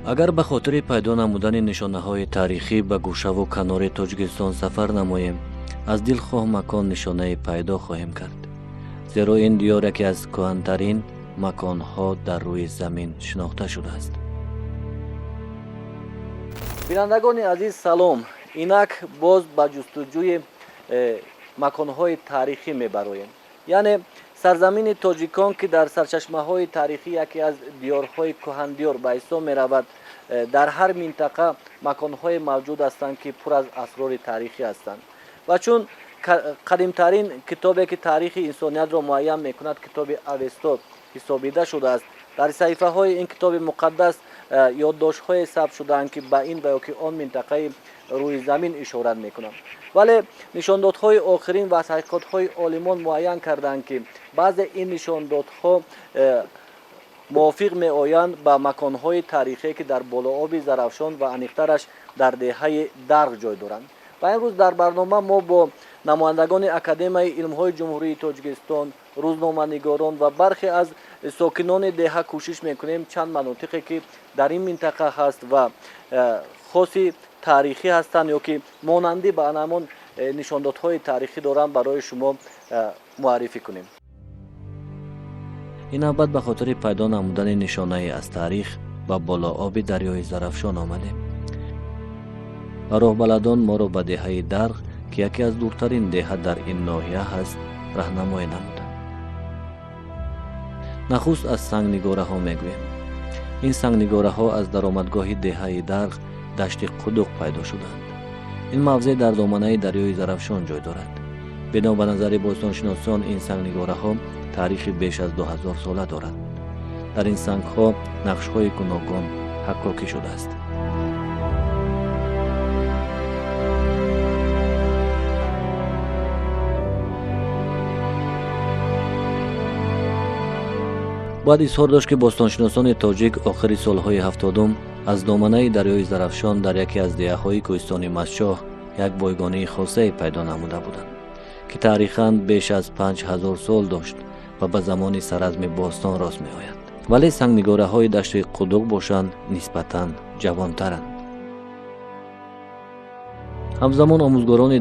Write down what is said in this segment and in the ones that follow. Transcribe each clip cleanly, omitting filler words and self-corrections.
Агар ба хотири пайдо намудани нишонаҳои таърихӣ ба гӯшаву канори Тоҷикистон сафар намоем, аз дилхоҳ макон нишонае пайдо хоҳем кард, зеро ин диёр яке аз кӯҳантарин маконҳо дар рӯи замин шинохта шудааст. Бинандагони азиз, салом. Инак боз ба ҷустуҷӯи маконҳои таърихӣ мебароем, яъне сарзамини тоҷикон, ки дар сарчашмаҳои таърихӣ яке аз диёрҳои кӯҳандиёр ба ҳисоб меравад. Дар ҳар минтақа маконҳое мавҷуд ҳастанд, ки пур аз асрори таърихӣ ҳастанд. Ва чун қадимтарин китобе, ки таърихи инсониятро муайян мекунад, китоби Авесто ҳисобида шудааст, дар саҳифаҳои ин китоби муқаддас ёддоштҳое сабт шудаанд, ки ба ин ва ё ки он минтақаи рӯи замин ишорат мекунанд. Вале нишондодҳои охирин ва таҳқиқотҳои олимон муайян карданд, ки баъзе ин нишондодҳо мувофиқ меоянд ба маконҳои таърихие, ки дар болооби Зарафшон ва аниқтараш дар деҳаи Дарғ ҷой доранд. Ва имрӯз дар барнома мо бо намояндагони Академияи илмҳои Ҷумҳурии Тоҷикистон, рӯзноманигорон ва бархе аз сокинони деҳа кӯшиш мекунем чанд манотиқе, ки дар ин минтақа ҳаст ва хоси таърихӣ ҳастанд ё ки монандӣ ба ҳамон нишондодҳои таърихӣ доранд, барои шумо муаррифӣ кунем. Ин навбат ба хотири пайдо намудани нишонае аз таърих ба болооби дарёи Зарафшон омадем ва роҳбаладон моро ба деҳаи Дарғ, ки яке аз дуртарин деҳа дар ин ноҳия ҳаст, раҳнамоӣ намуданд. Нахуст аз сангнигораҳо мегӯем. Ин сангнигораҳо аз даромадгоҳи деҳаи Дарғ, дашти Қудуқ, пайдо шуданд. Ин мавзеъ дар доманаи дарёи Зарафшон ҷой дорад. Бино ба назари бостоншиносон, ин сангнигораҳо таърихи беш аз 2000 сола дорад. Дар ин сангҳо нақшҳои гуногун ҳаккокӣ шудааст. Бояд изҳор дошт, ки бостоншиносони тоҷик охири солҳои 70-ум аз доманаи дарёи Зарафшон дар яке аз деҳаҳои кӯҳистони Мастчоҳ як бойгонии хосае пайдо намуда буданд, ки таърихан беш аз 5000 сол дошт ва ба замони Саразми бостон рост меояд. Вале сангнигораҳои дашти Қудуқ бошанд, нисбатан ҷавонтаранд. Ҳамзамон омӯзгорони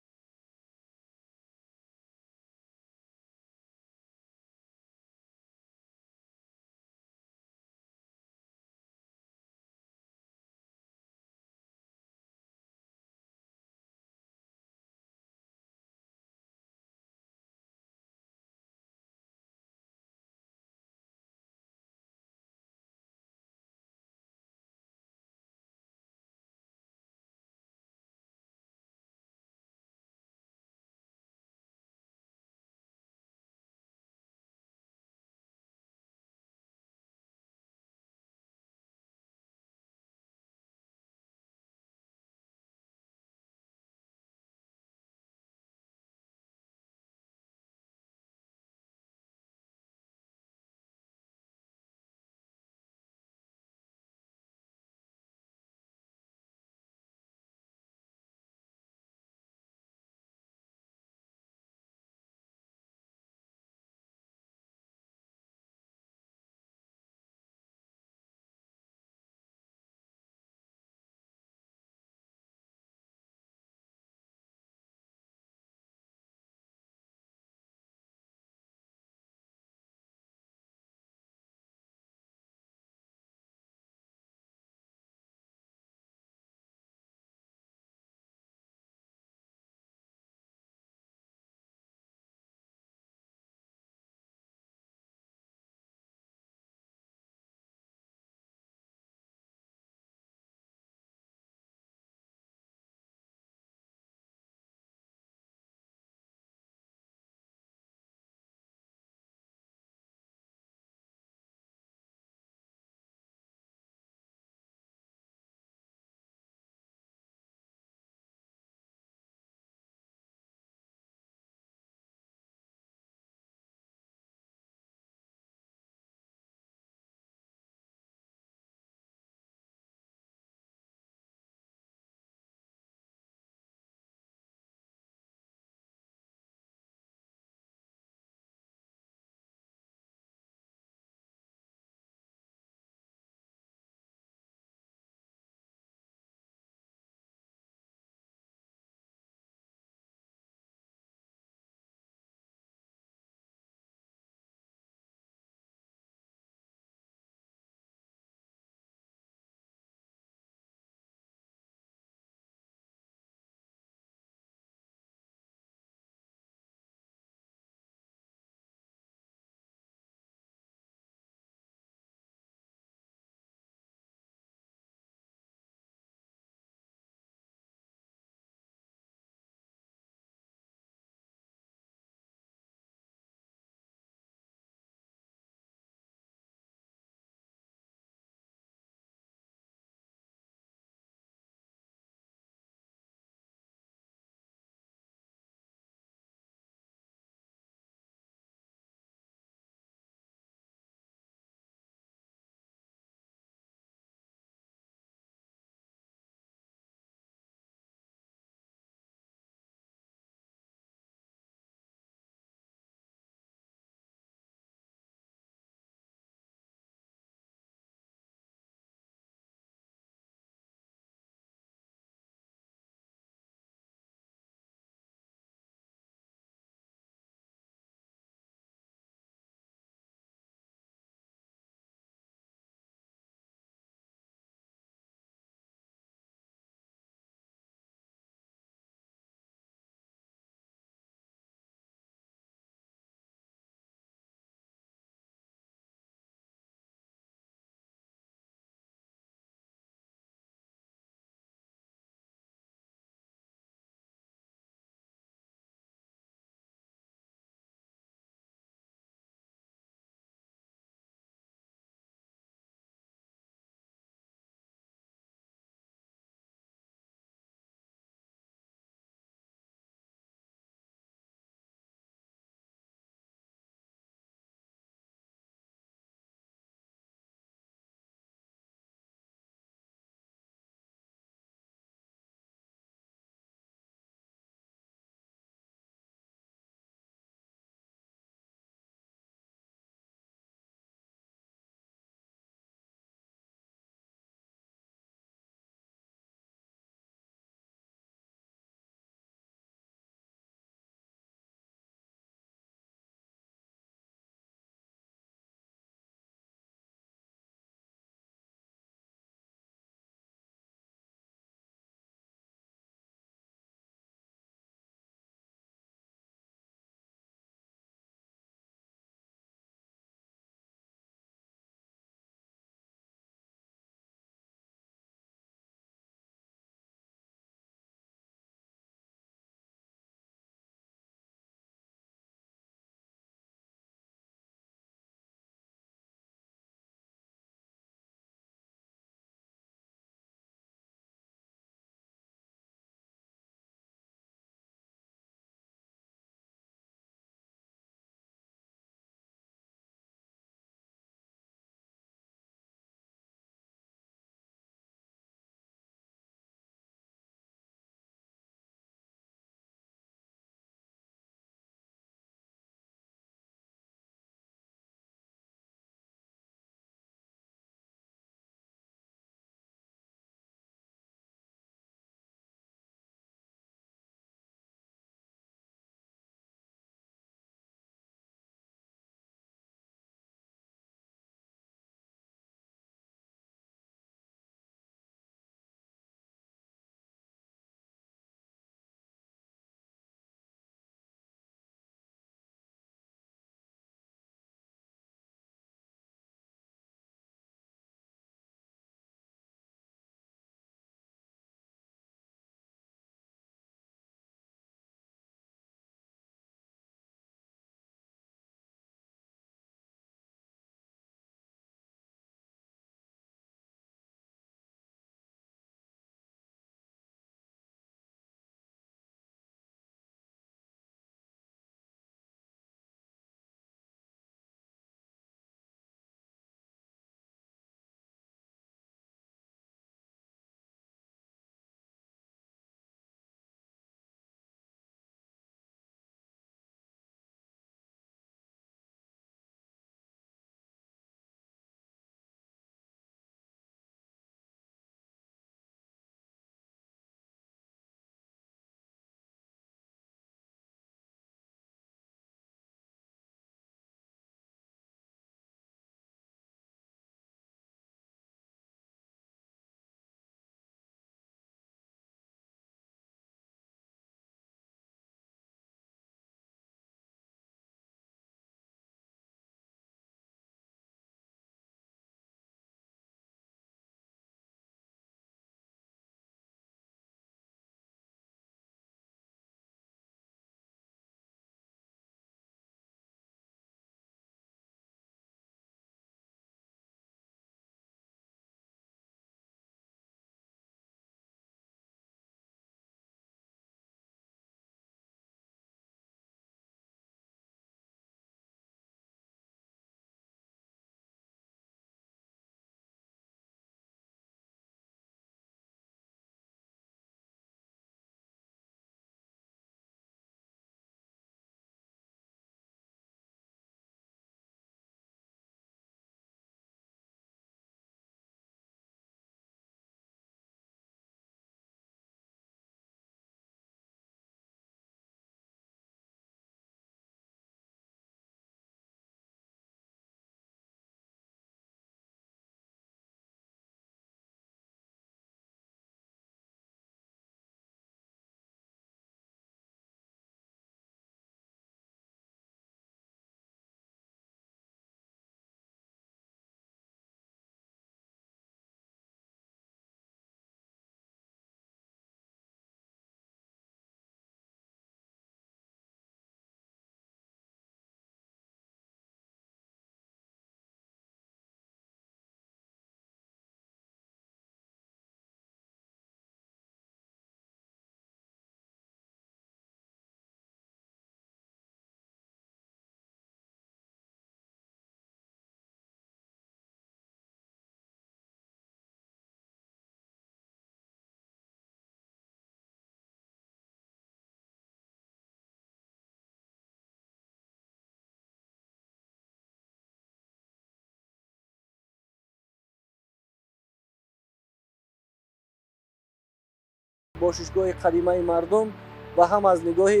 Бошишгоҳи қадимаи мардум ва ҳам аз нигоҳи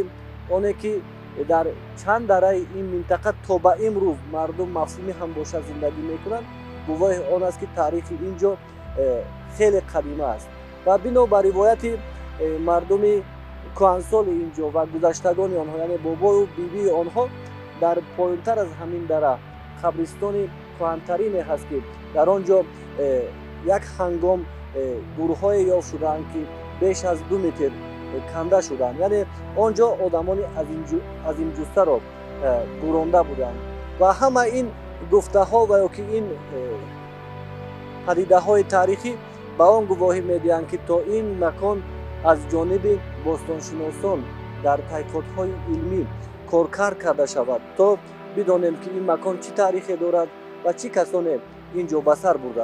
оне, ки дар чанд дараи ин минтақа то ба имрӯз мардум мавсимӣ ҳам бошад, зиндагӣ мекунанд, гувоҳи он аст, ки таърихи ин ҷо хеле қадима аст. Ва бино ба ривояти мардуми кӯҳансоли ин ҷо ва гузаштагони онҳо, яъне бобою бибии онҳо, дар поёнтар аз ҳамин дара қабристони кӯҳантарине ҳаст, ки дар он ҷо як ҳангом гурҳое ёфт шудаанд, ки беш аз 2 метр канда шуданд, яъне он ҷо одамони азимҷуссаро гӯронда буданд. Ва ҳама ин гуфтаҳо ва ё ки ин падидаҳои таърихӣ ба он гувоҳӣ медиҳанд, ки то ин макон аз ҷониби бостоншиносон дар таҳқиқотҳои илмӣ коркард карда шавад, то бидонем, ки ин макон чӣ таърихе дорад ва чӣ касоне ин ҷо ба сар бурданд.